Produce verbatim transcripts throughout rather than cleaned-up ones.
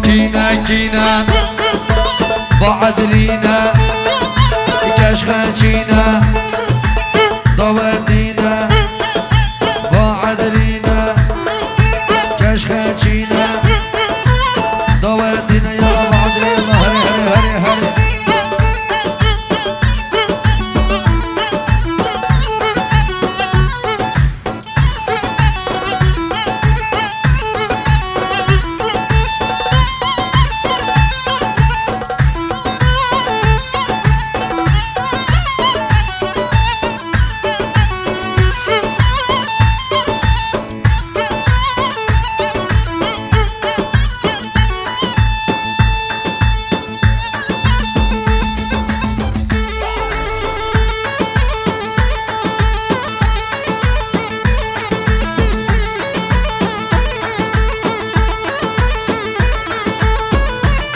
Kîne kîne, baedrîne, keşxeçîne, dawetîne, baedrîne, keşxeçîne, dawetîne, ya baedrîne, herê, herê, herê, herê.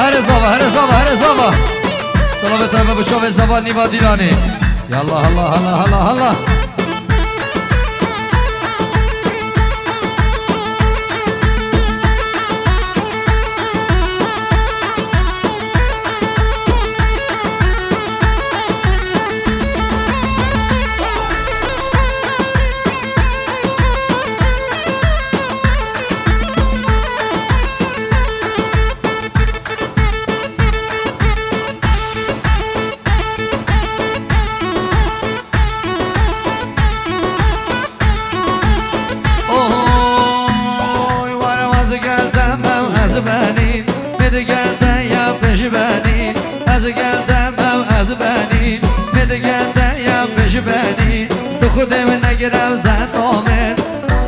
Here zava, here zava, here zava. Salavê te be bi çavê zava nîva dîlanê. Ya Allah, Allah, Allah, Allah, Allah. Oy, were ez gel te mew ez benî, min digel te ya pêş benî, ez gel te mew ez benî, min digel te ya pêş benî, tu xudê min negire zenda min,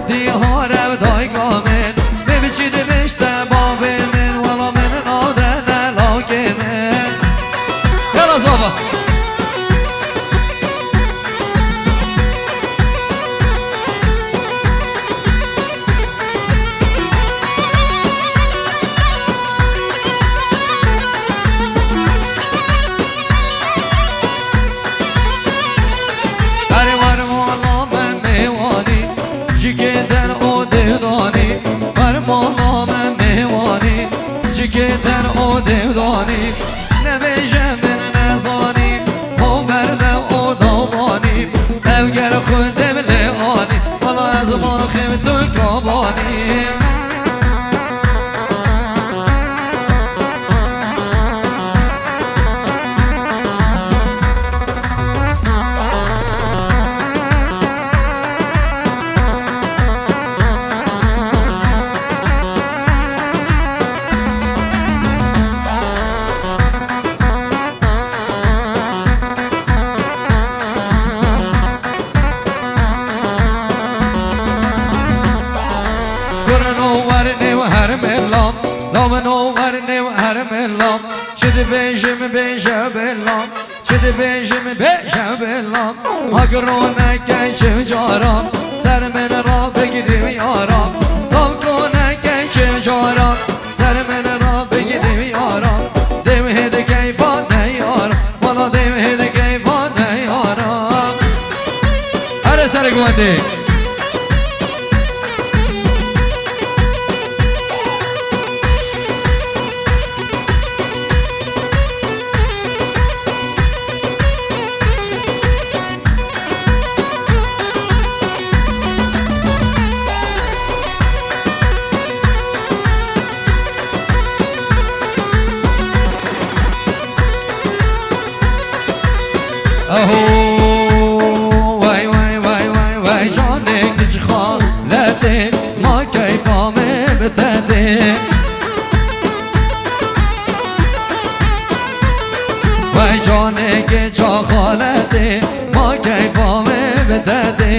dîhar ev dayka min, min biçî dibişte bavê min, wela min nade ne lakê min. Yala zava. Erê war mala me mêwanî, cikê der o dêdanî, war mala me mêwanî, cikê der o dêdanî. Nebêje min nezanî, xwe berde û dawanî, ev ger xwe dev lê anî, wela ez baxê tu kabanî. Kurno wernê û her melam, lamino wernê û her melam, çi dibêjim bêje belam. Çi dibêjim bêje belam, ha gironeke çi cara, ser min ra bigirî yara, ha gironeke çi cara, ser min ra bigirî yara, dêw hêdî keyfa neyara, wala dêw hêdî keyfa neyara. Here serê guwendê. Aho, wey, wey, wey, wey, wey, canê giç xaletê, ma keyfa me bi te dê. Wey canê giça xaletê, ma keyfa me bi te dê.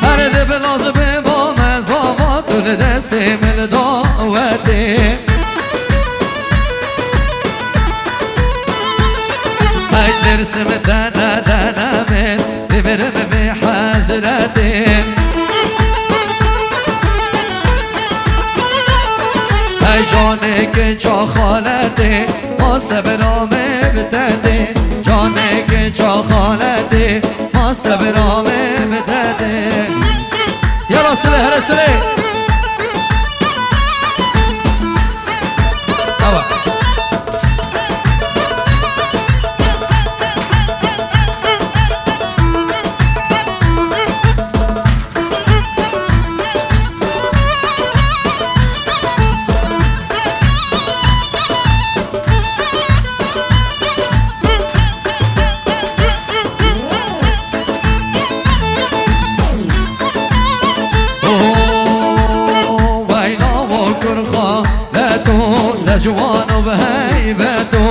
Her di bilaz bi ba me zava, tu li destê min li dawetê. Ey dersim dene dene min, divirim vê hezretê. Ey canê giça xaletê, ma sebra me bide dê. Canê giça xaletê, ma sebra me bide dê. Yala Sile, hele sile. Ava. Oh, vay navo kurxa, leto, lejwano ve heybeto.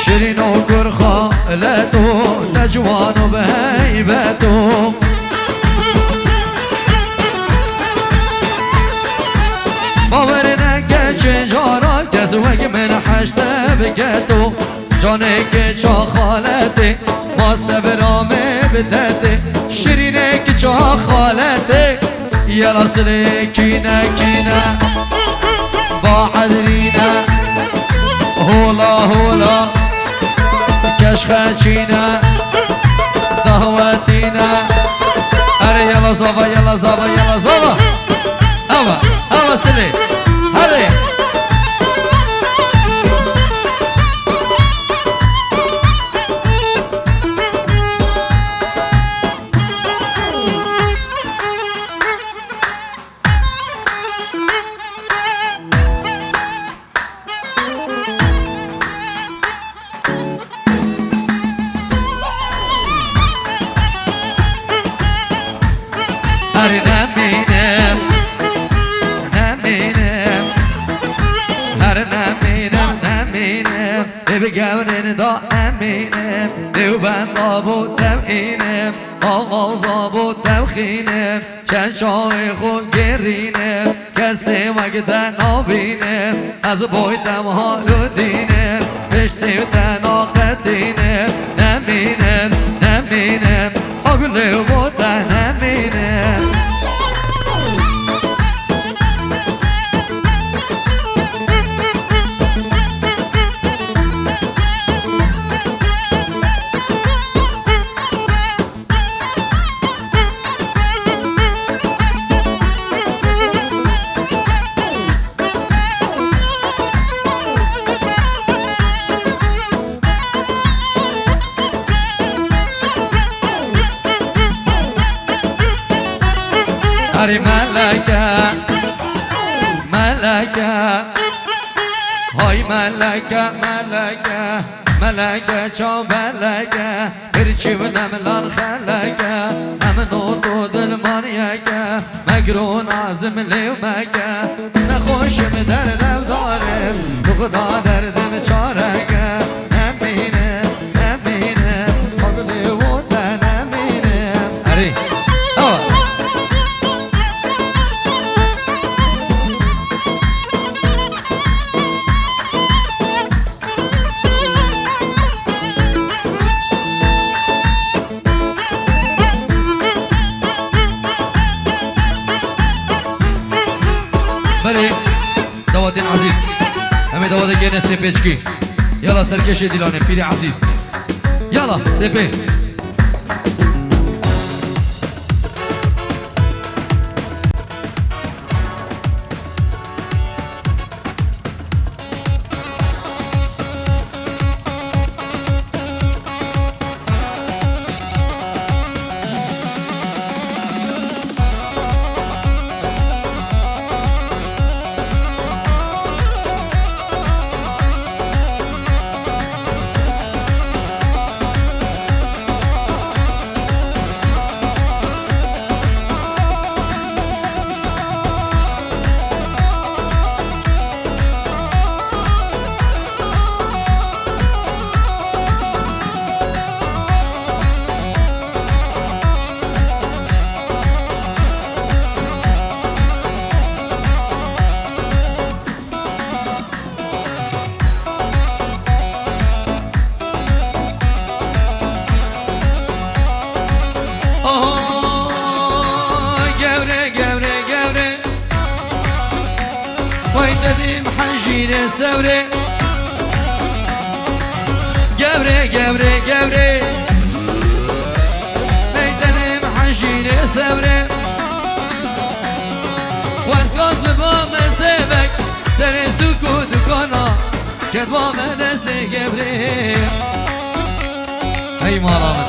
Şirîno kurxa, leto, lejwano ve heybeto. Bawer neke çi cara kes wek min heşte biketo. Canê keça xaletê, ma sevra me bidetê. Şirînê keça xaletê, yela silê kîne kîne. Ba edrîne, hola hola, keşxeçîne, dahwetîne. Erê yela zava, yela zava, yela zava. Ava, ava silê. Hadi. Her nemînim, nemînim. Her nemînim, nemînim. Ê bi gewrên da nemînim. Ê û benda bo tevînim. Avaza bo tevxînim. Çend çaxê xwe gerînim, kesê wek te nabînim. Ez boy te mahal û dînim, piştî te naqetînim. Nemînim, nemînim, a gulê bo te nemînim. Erê meleke, meleke, hay meleke, meleke, meleke, çaw meleke. Birçî min em lan xeleke, em noto dilman yeke, mekro nazim lêw meke, nexweşim derdevdarim, tu xuda derdim çareke, nemînim, nemînim, fadlê wo te nemînim. Erê, awa. Belê, dawetên ezîz. Em ê dawetê gêne sê pêçkî. Yala serkeşê dîlanê, pîrê ezîz. Yala, sê pê. Aha, gewre, gewre, gewre. Vay dedim hejîre sewre. Gewre, gewre, gewre. Sewrê wezgaz bi ba me zêvek, serê sûk û dukana, ket ba me destê gevrê. Hey mala min.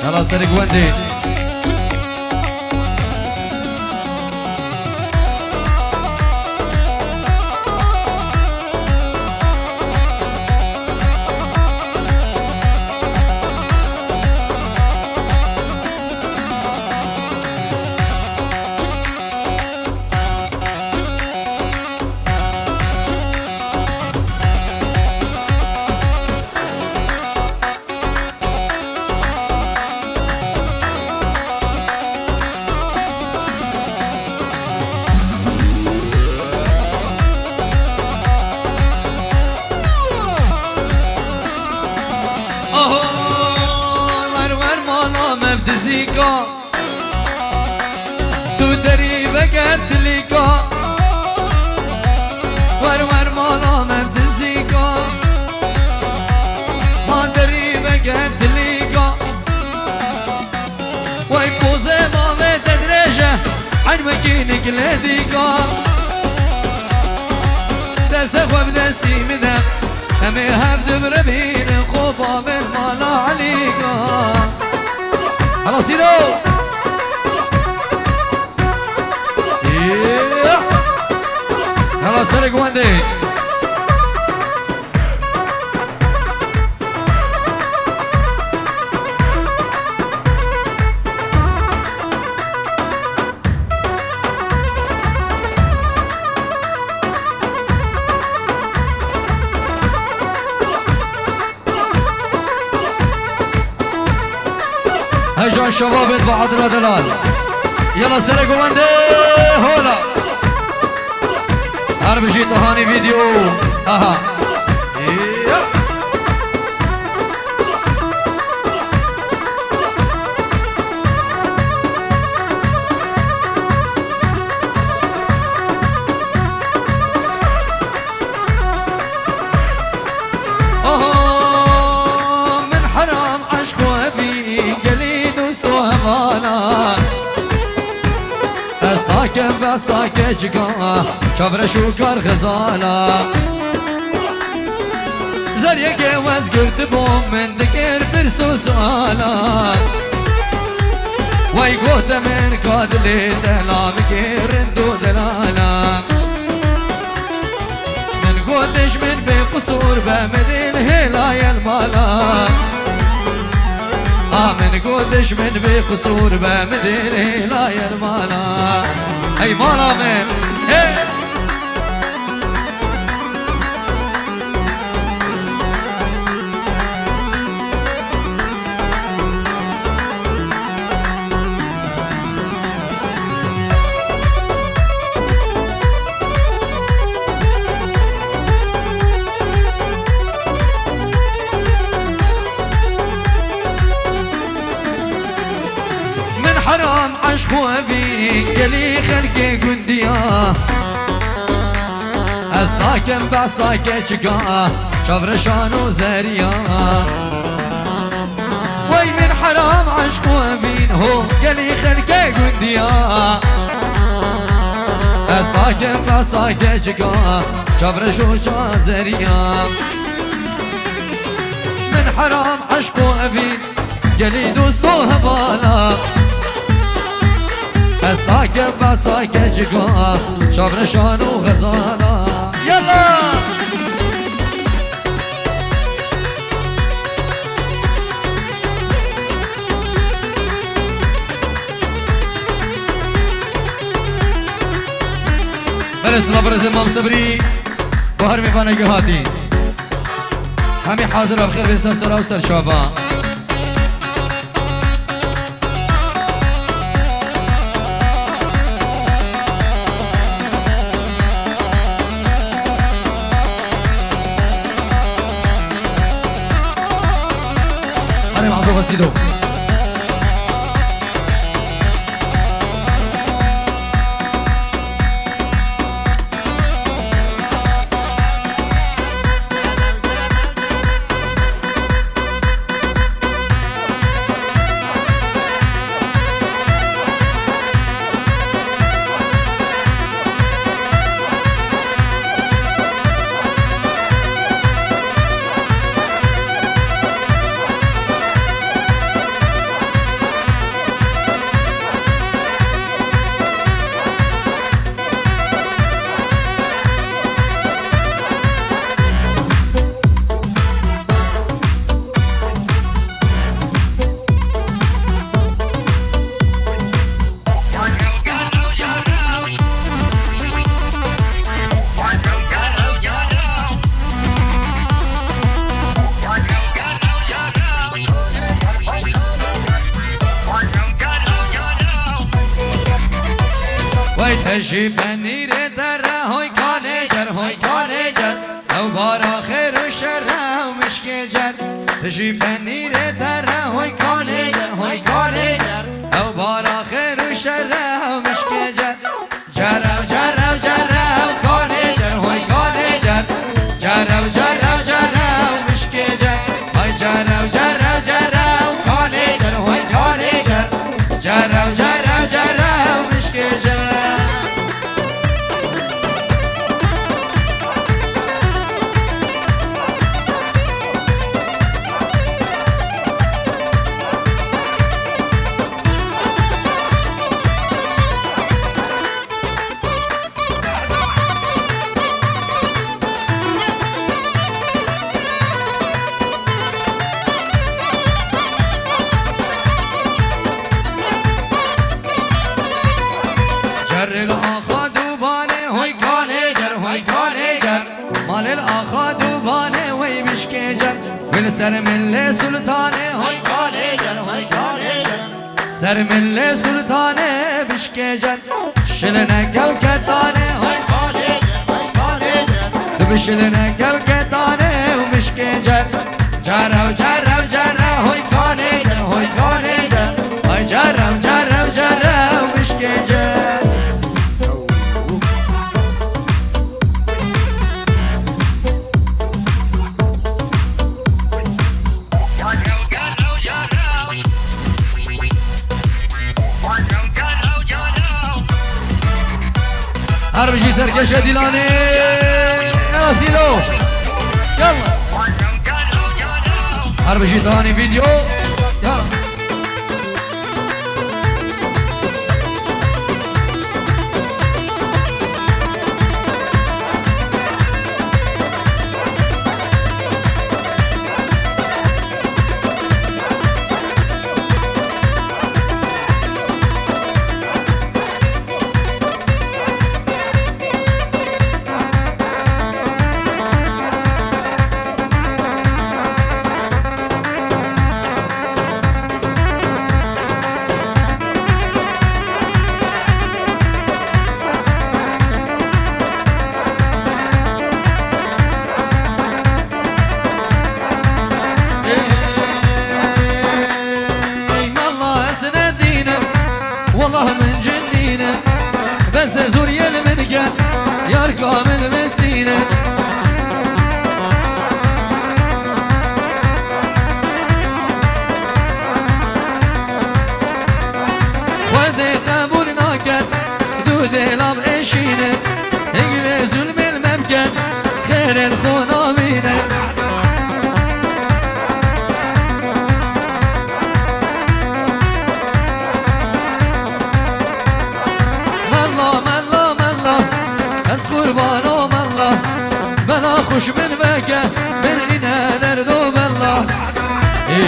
Yala serê guwendê. Aho, wer wer mala me bi dizîka. Tu derî veke tilîka, wer wer mala me dizîka. Ma derî veke tilîka. Wey pozê mavê te dirêj e, eyn wekî nikilê dîka. Destê xwe bi destî min de, em ê hev du biribînin xwe bavên mala Elîka. Hala Sîdo! Yeah! Hala serê guwendê. Hejan şevabet ve adra delal. Yala sere govende hola. Her bijî tahanî video. Aha. Ya. Aha, min heram eşq û evî gelî dost û hevala. Ez nakem behsa keçika, çavreş û kar xezala. Zeriyeke wez girtibû min dikir pirs û suala. Wey gote min ka dilê te la bigê rind û delala. Min got dijmin bê qisûr be, min dîn hêla yel mala. A min got dijmin bê qisûr be, min dîn hêla yel mala. Hey mala min, hey! Min heram eşq û evî gelî xelkê gundiya. Ez nakem behsa keçika, çavreşan û zeriya. Wey min heram eşq û evîn ho gelî xelkê gundiya. Ez nakem behsa keçika, çavreş û çazeriya. Min heram eşq û evîn gelî dost û hevala. Ez nakem behsa keçika, çavreşan û xezala. Yalla! Berê silav, berê silav Mam Sebrî. Bi her mêvanekî hatî. Hemî hazir e, bi xêr ve ser sera û ser çava. Hadi mazlum Sido. Ji penîrê dere hoy kalê cer, hoy kalê cer. Ew bara xêr û şer e ew mişkê cer. Ji penîrê dere hoy kalê cer, hoy kalê cer. Ew bara xêr û şer e ew mişkê cer. Cerew, cerew, cerew, kalê cer, hoy kalê cer. Cerew, cerew, cerew, mişkê cer. Hay cerew, cerew, cerew, kalê cer, hoy kalê cer. Cerew, cerew, cerew, mişkê cer. Cerrê li axa dûbanê, hoy kalê cer, hoy kalê cer. Malê li axa dûbanê, wey mişkê cer. Wil ser milê sultanê, hoy kalê cer, hoy kalê cer. Ser milê sultanê bişkê cer. Şiline kew ketane, hay kalê cer, hay kalê cer. Tu bi şiline kew ketane û mişkê cer. Cerew, cerew, cerew, hay kalê cer, hay kalê cer. Hay cerew, cerew, cerew, mişkê cer. Her bijî serkeşe Dîlanê. Asîlo. Yalla. Her bijî Dîlanê video. Yalla. Ey Allah, ez ne dînim, wallah min cin dînim. Bes de zor yel min ke, yar kamil mestîne. Xwedê qebûl naket, du dêlav eşîne. Hingvê zulmên me bike, xêrên xwe namîne. Mella, mella, mella, ez qurbano mella. Bela xweş min veke, min nîne derdo bella. Ê.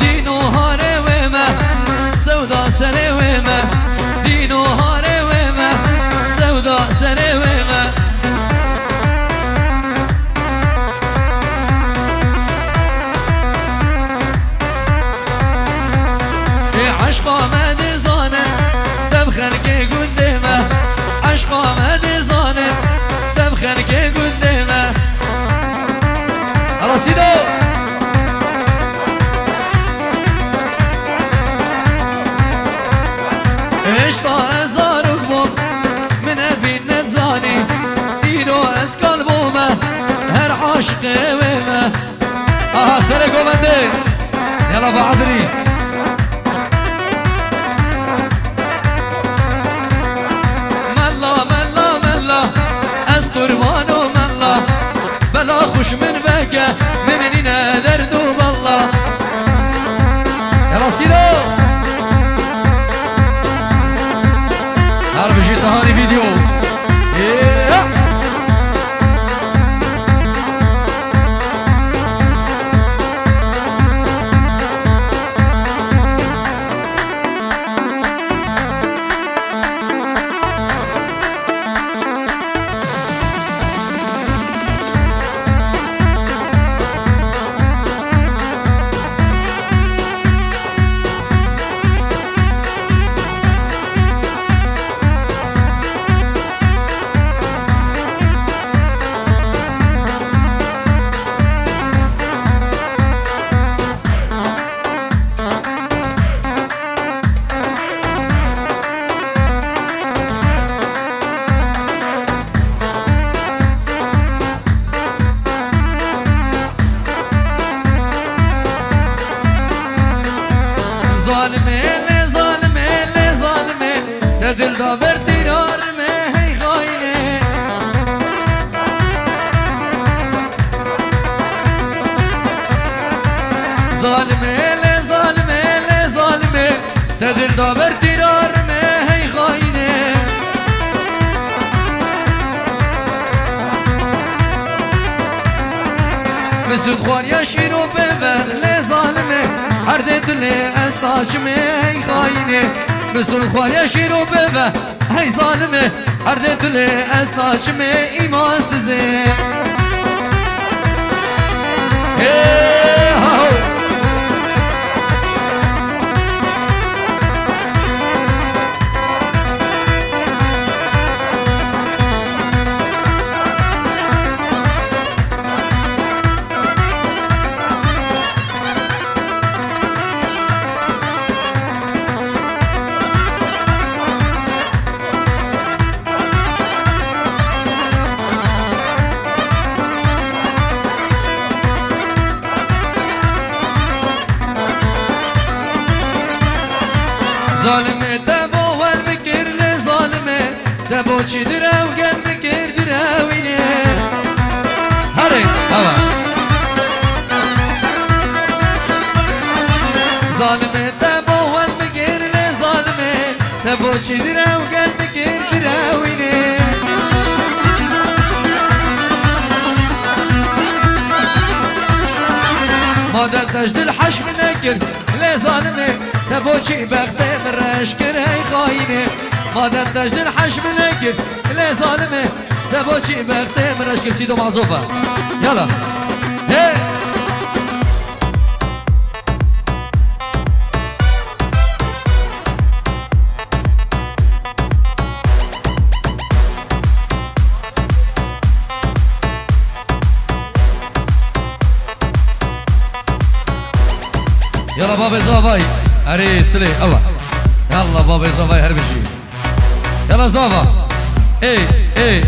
Dîno harê wê me, sewda serê wê me. Dîno harê wê me, sewda serê wê me. Ê eşqa me dizane, dev xelkê gundê me. Eşqa me dizane, dev xelkê gundê me. Hala Sîdo! Hêşta ez zarok bûm, min evîn nedizanî. Îro ez kal bûme, her aşiqê wê me. Aha, serê govendê. Yala Bahadirî. Mella, mella, mella, ez qurbano mella. Bela xweş min veke, min nîne derd û bella. Yala Sîdo. Her bijî Taharî video. Yeah. Ber tîrar me hey xayne. Zalime le zalime le zalime. Te dil da ber tîrar me hey xayne. Misûd xwariya şîro beve lê zalime. Herdê tu lê ez taşime hey xayne. Misûd xwariya şîro beve. Hey zalime, herdê tu lê ez naçimê îmansizê. Hê, haho. Zalimê te bo wer bikir lê zalimê. Te bo çi direw gel bikir direwînê. Herê, eva. Zalimê te bo wer bikir lê zalimê. Te bo çi direw gel bikir direwînê. Madem te ji dil heş min nekir. Lê zalimê, te bo çi bextê min reş kir, hey xayînê? Madem te ji din heş min nekir, lê zalimê, te bo çi bextê min reş kir? Sîdo mazofa. Yala. Hey! Yala babê zavay. Erê silê ewa. Yala babê zavay her bijî. Yala zava. Ê, ê.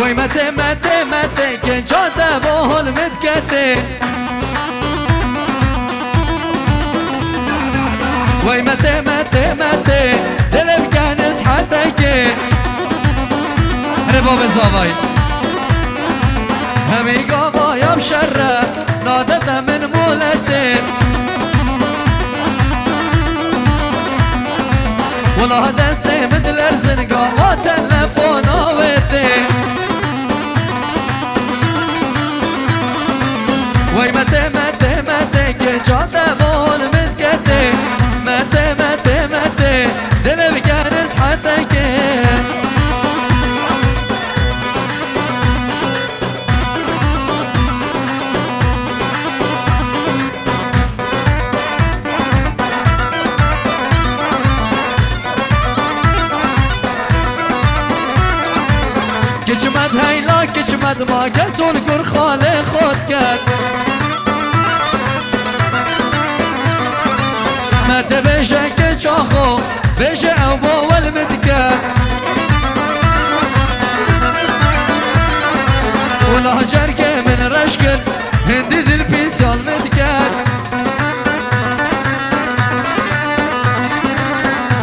Wey metê, metê, metê, kênca te bo hol min diketê. Wey metê, metê, metê, dilê bike nishetekê. Here babê zavay. Hemî gava ya bi şerre, nadete min moletê. Wela destê min dilerzin, gava telefona wê tê. Wey metê, metê, metê, kênca te bo hol min diketê. Metê, metê, metê, dilê bike nishetekê. Kiçimet heyla, kiçimet ma kes ol gur xalê xwe diket. Me te bêje keça xwe, bêje ew bo wel min dike. Wela cergê min reş kir, hindî dil pîsyal min dike.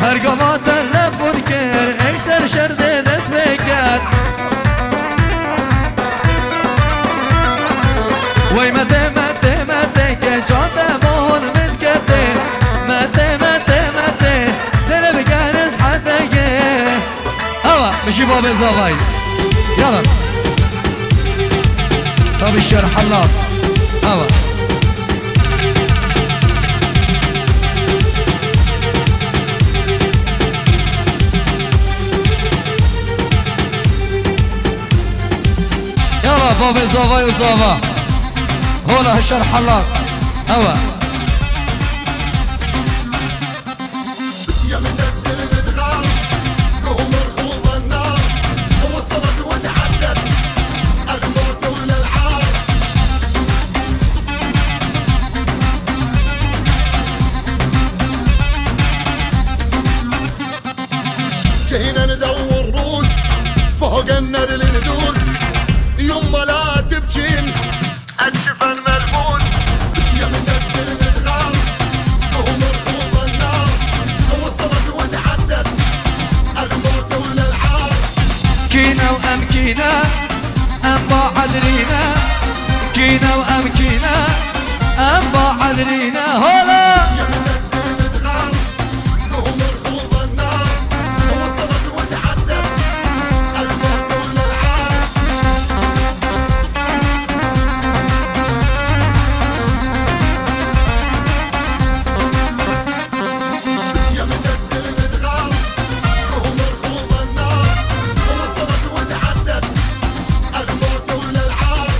Her gava telefon kir, ekser şerdê dest pê kir. Wey metê, metê, metê, kênca te bo hol min diketê. Metê, metê, metê, dilê bike nishetekê. Ewa, bijî babê zavay. Yala. Tabii şer halla. Ewa. Zavê zavayê zava. Hola hişar hela. Ewa. يا من دس المدغام، قوم الخوض النار، وصلت وتعدت، الموت ولا العار. جينا ندور روس، فوق النار اللي ندوس، يما لا تبكين. الجفن ملموس، يا من دس المدغام، قوم الخوض النار، وصلت وتعدت، الموت ولا العار. كينا وأم كينا، أم بعد رينا. كينا وأم كينا، أم بعد رينا. هولا! يا من دس المدغام، قوم الخوض النار، وصلت وتعدت، الموت ولا العار. يا من دس المدغام، قوم الخوض النار، وصلت وتعدت، الموت ولا العار.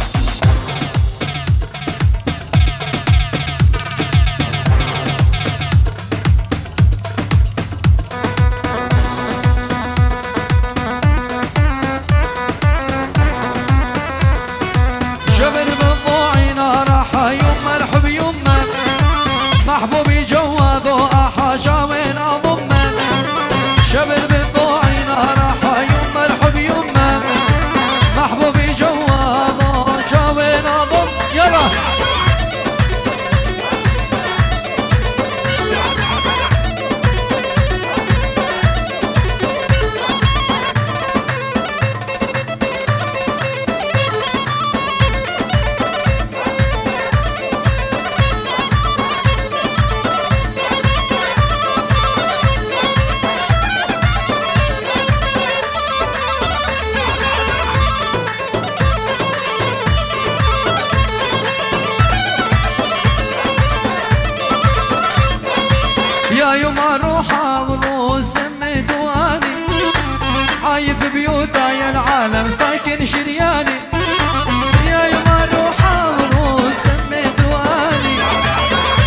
شبر بالضوعين راح يمه الحب يمه، محبوبي جواد وأحا شاوين أضمه. شبر بالضوعين راح يمه الحب يمه، محبوبي جواد وأحا شاوين أضم. يلا. يا يما روحا ونوس من دواني، عايف بيوتا يا العالم ساكن شرياني. يا يما روحا ونوس من دواني،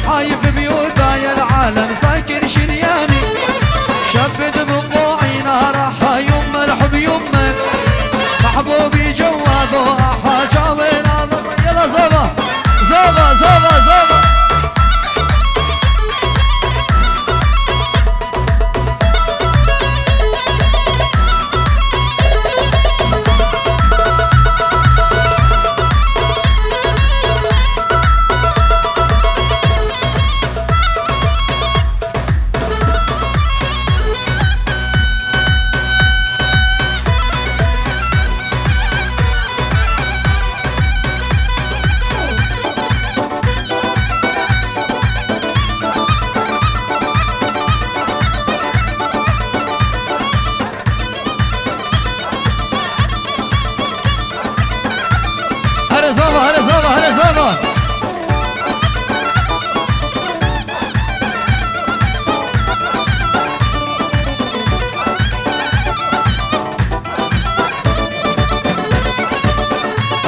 عايف بيوتا يا العالم ساكن شرياني. شبت بضوعي نارها يما الحب يما، محبوبي جواد وأحا جاوي ناظر. يلا زوبا، زوبا، زوبا، زوبا. Here zava, here zava, here zava.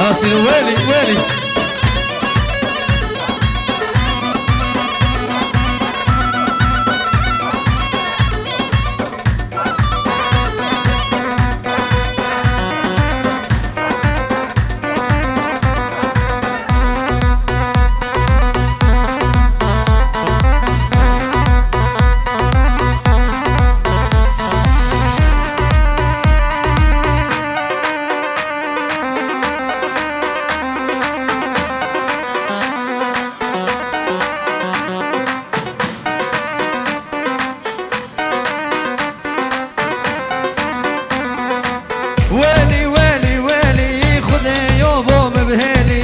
Asîl welî, welî. Welî, welî, welî, Xwedê yo bo min bihêlî.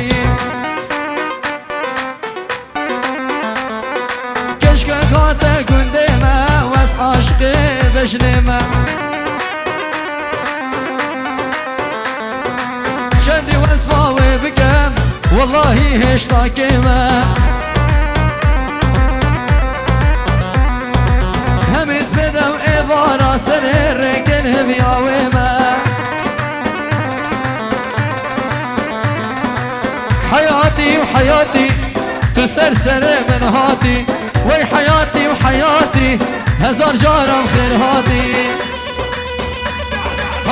Keşke hate gundê me, wes aşiqê bejnê me. Çendî wesfa wê bikem, wellahî hêşta kêm e. Hemî spêdew êvara serê rêkên hêviya wê me. Heyatî, tu ser serê min hatî. Wey heyatî û heyatî, hezar caran xêr hatî.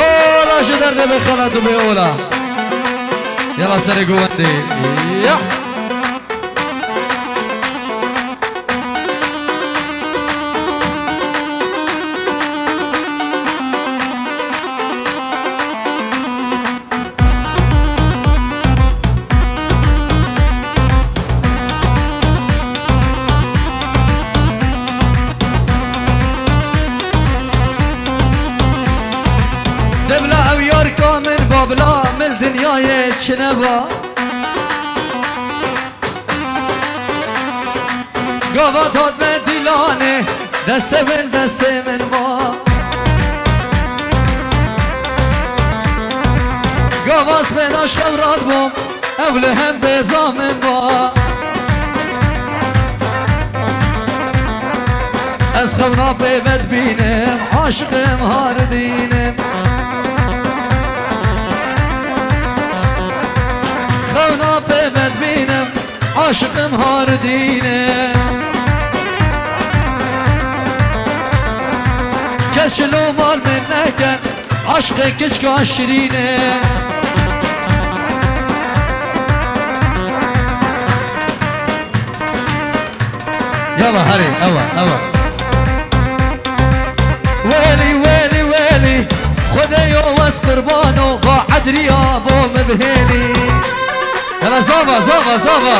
Ola ji derdê bê xelat û bê ola. Yala serê govendê. Ya. Debla ew yarka min babla min dinyayê çineba. Gava dadme dîlanê, destê wê li destê min ma. Gava spêdaş xew radbûm, ew li hem bêza min ma. Ez xewna pê vedbînim, aşiqim haridînim. Xewna pê vedbînim, aşiqim haridîne. Kes çil û mal min neke, aşqê kiçka şirîne. Yava herê, ewa, ewa. Welî, welî, welî, Xwedê yo wez qurbano, va edriya bo min bihêlî. Hele zava, zava, zava.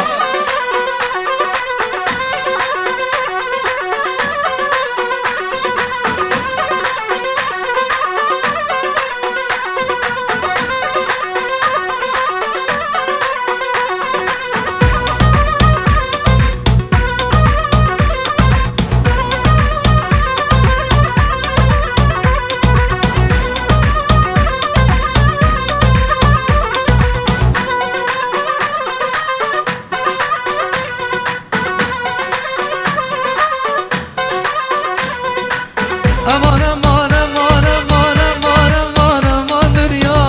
Eman, eman, eman, eman, eman, eman, eman dinya.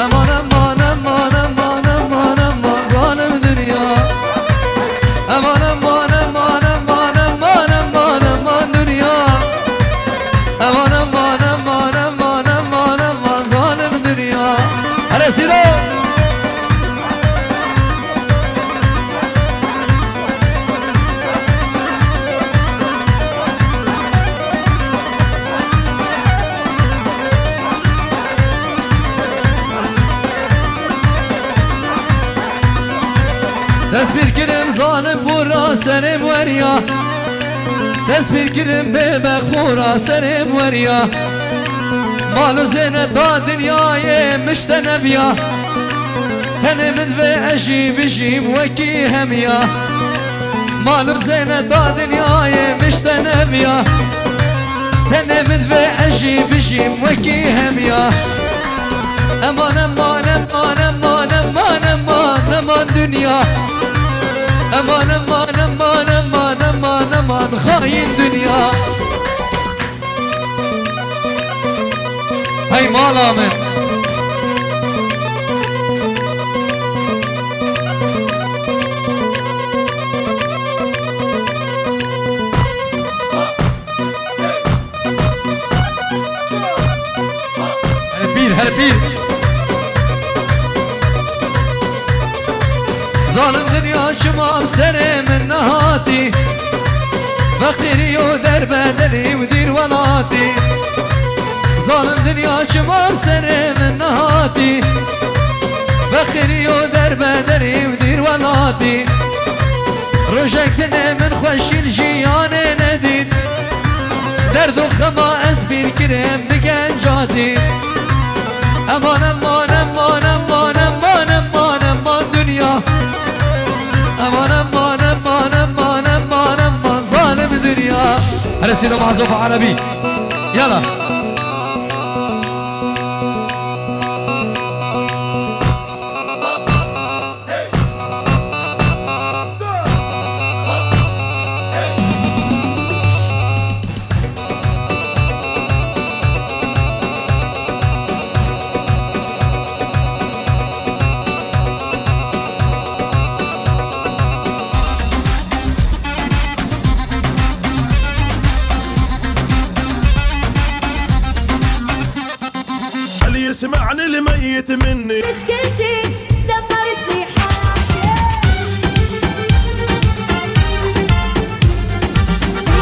Eman, eman, eman, eman, eman, eman, zalim dinya. Eman, eman, eman, eman, eman, eman, eman dinya. Eman, eman, eman, eman, eman, eman, zalim dinya. Hele Sîro! Destpîr kirim zalim pûra serê min weriya. Destpîr kirim bêbext pûra serê min weriya. Mal û zêneta dinyayê min ji te neviya. Tenê min divê ez jî bijîm wekî hemiya. Mal û zêneta dinyayê min ji te neviya. Tenê min divê ez jî bijîm wekî hemiya. Eman, eman, eman, eman, eman, eman, eman dinya. Eman, eman, eman, eman, eman, eman, xayîn dinya. Hey mala min. Hele pîr, hele pîr. Zalim dinya çima bi serê min nehatî. Feqîrî û derbedelî û dîr welatî. Zalim dinya çima bi serê min nehatî. Feqîrî û derbedelî û dîr welatî. Rojek dinê min xweşî li jiyanê nedît. Derd û xema ez pîr kirim bi genca dî. Eman, eman, eman, eman, eman, eman, eman dinya. Eman, eman, eman, eman, eman, eman, zalim dinya. Hele Sîda Mazlûm Erebî. Yala. مشكلتي دمرت لي حياتي.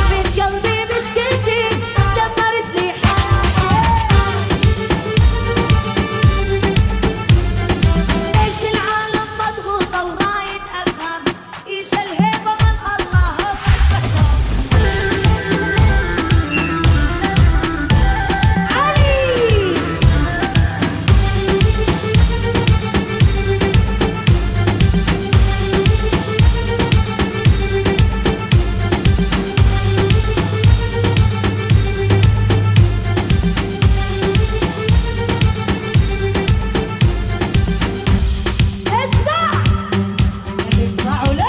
في قلبي مشكلتي دمرت لي حياتي. ليش العالم مضغوطة ورايد أفهم؟ إذا الهيبة من الله والفتح. علي. اسمع. اسمعوا لي.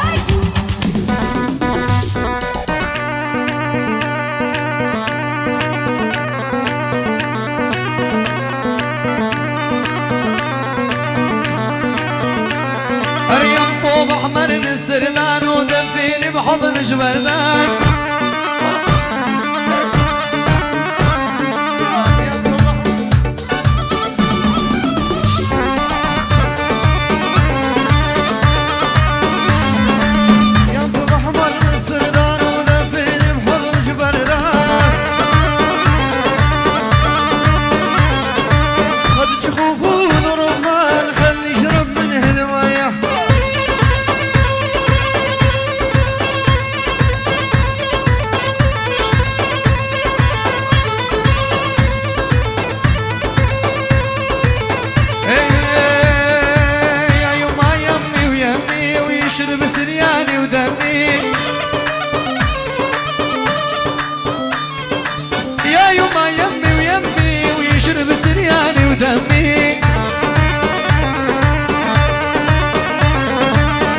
Meryem Pob Ahmer li sirdan û defînî bi hezin ji berdan. Ey, ey, ey, ya yuma yemî û yemî û yişir bi siryanî û demî. Ya yuma yemî û yemî û yişir bi siryanî û demî.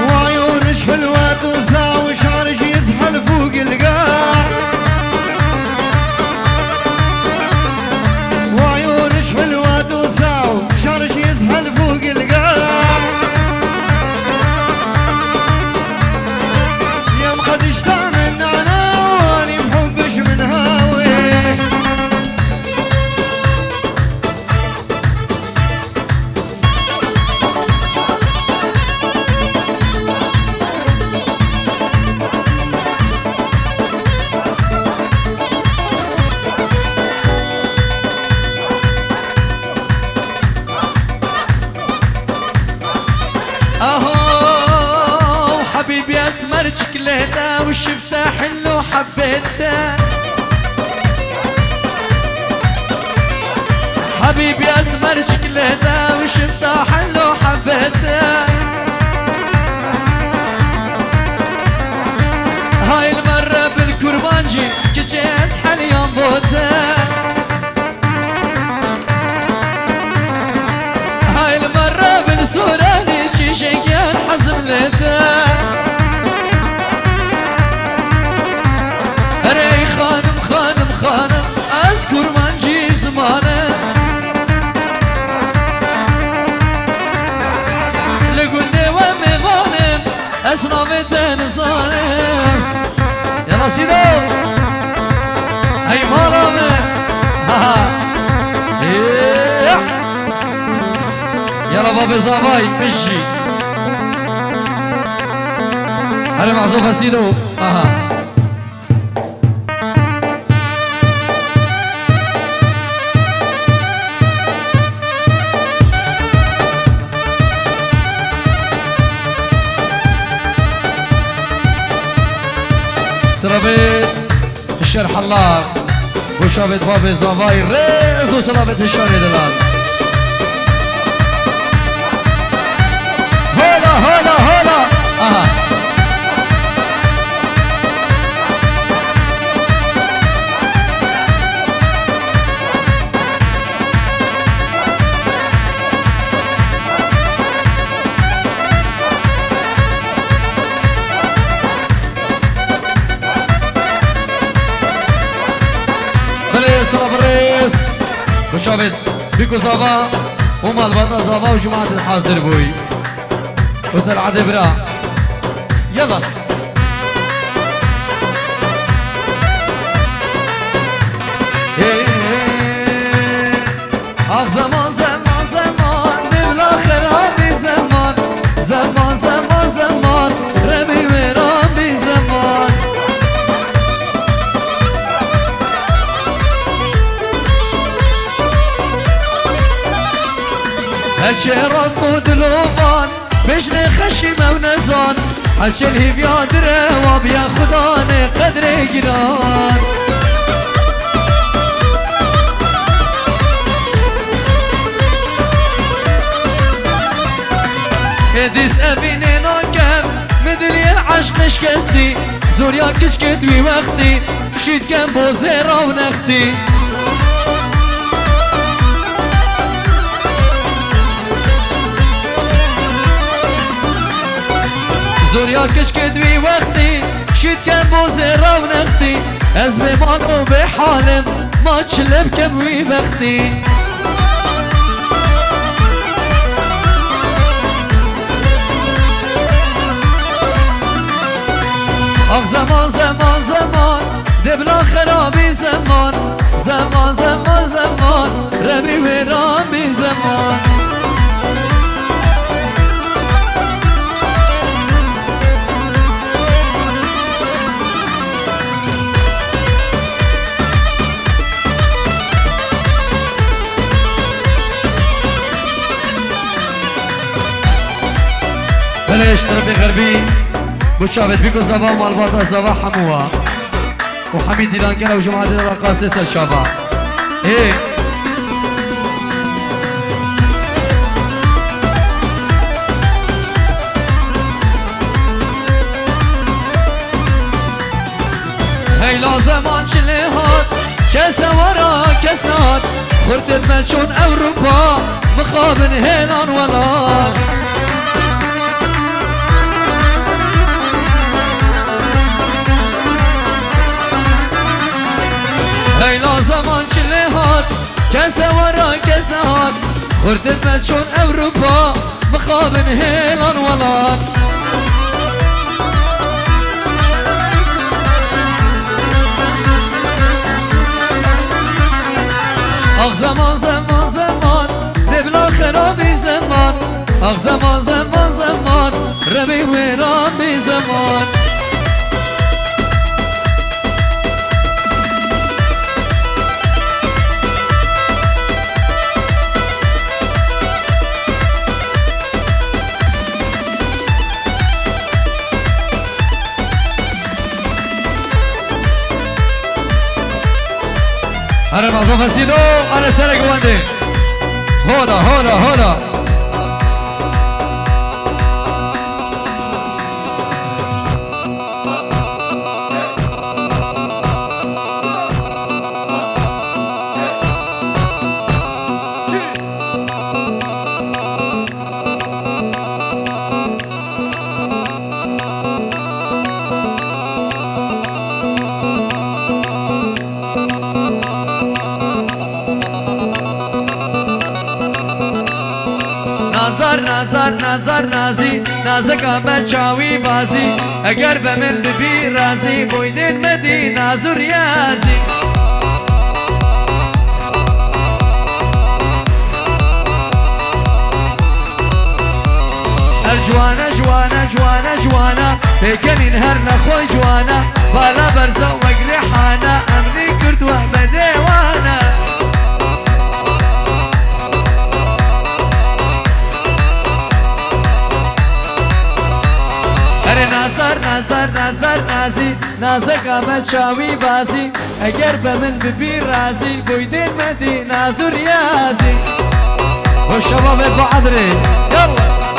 وعيونش حلوة وزاوش عرجيز حلف وقلقاع. وعيونش حلوة وزاوش عرجيز حلف وقلقاع. يا مخدش طعم النعناع واني بحبش من هاوي. Aho, hebîbî esmer çiklete û şifte hillo hebete. Hebîbî esmer çiklete û şifte hillo hebete. Hay li me re bil kurbancî kiçê ez heliyan bo te. Hay li me re bin soranî çîşek yan hezim li te. Erey xanim, xanim, xanim, ez kurmancî zimanim. Li gundê we mêvanim. Ez navê te nizanim. Yala Sîdo. Hey mala me. Ha ha. Yeah. Yala babê zavay bijî. Herê mazûf e Sîdo. Aha. Sirabê Şerhella, goşabê babê zavayî rêz û silavê dişanê dilan. Hola, hola, hola. Aha. Belê, silav rêz. Goşavê Bîko Zava û malbata Zava û cemaetê hazir bûyî. Otel Adê bira. Yala. Hey, hey, hey. Ax zeman, zeman, zeman, devla xev Çê rast û dilovan, bejnê xeşî mewnezan, heçel hîvya dire, wa biya Xudanê qedrê giran. Ê dîs evînê nakem, min diliyê eşq eşkestî, zoriya kiçkê di wî wextî, şît kem bo zêra û nextî. Zoriya kiçkê di wî wextî, şît kem bo zêra û nextî. Ez bê mal û bê halim, ma çi lê bikem wî bextî. Ax zeman, zeman, zeman, dê bila xerabî zeman. Zeman, zeman, zeman, revî wêran bî zeman. Belê, ji terefê xerbî bo çavêt bîko zava malbata zava hemû wa. Û hemî dîlankera û ji madê re qasê ser çava. Ê. Heyla zeman çi lê hat, kes hewara kes nehat. Xurtêt me çûn Ewropa, mixabin hêlan welat. Heyla zeman çi lê hat, kes hewara kes nehat. Xurtêt me çûn Ewropa, mixabin hêlan welat. Ax zeman, zeman, zeman, dê bila xerabî zeman. Ax zeman, zeman, zeman, revî wêran bî zeman. Here Mazlûm Hesîno, here serek wendê. Hola, hola, hola. Nazdar, nazdar, nazdar, nazî, nazika me çawî bazî. Eger be min bibî razî, boydên me dî naz û riyazî. Her ciwane, ciwane, ciwane, ciwane, pêkenîn her nexwe ciwane. Bala berza wek rihane, em nî kurdwe bedêwane. Erê nazdar, nazdar, nazdar, nazî, nazika me çawî bazî. Eger be min bibî razî, boydên me dî naz û riyazî. Hoşava ve bu adrê. Yallah.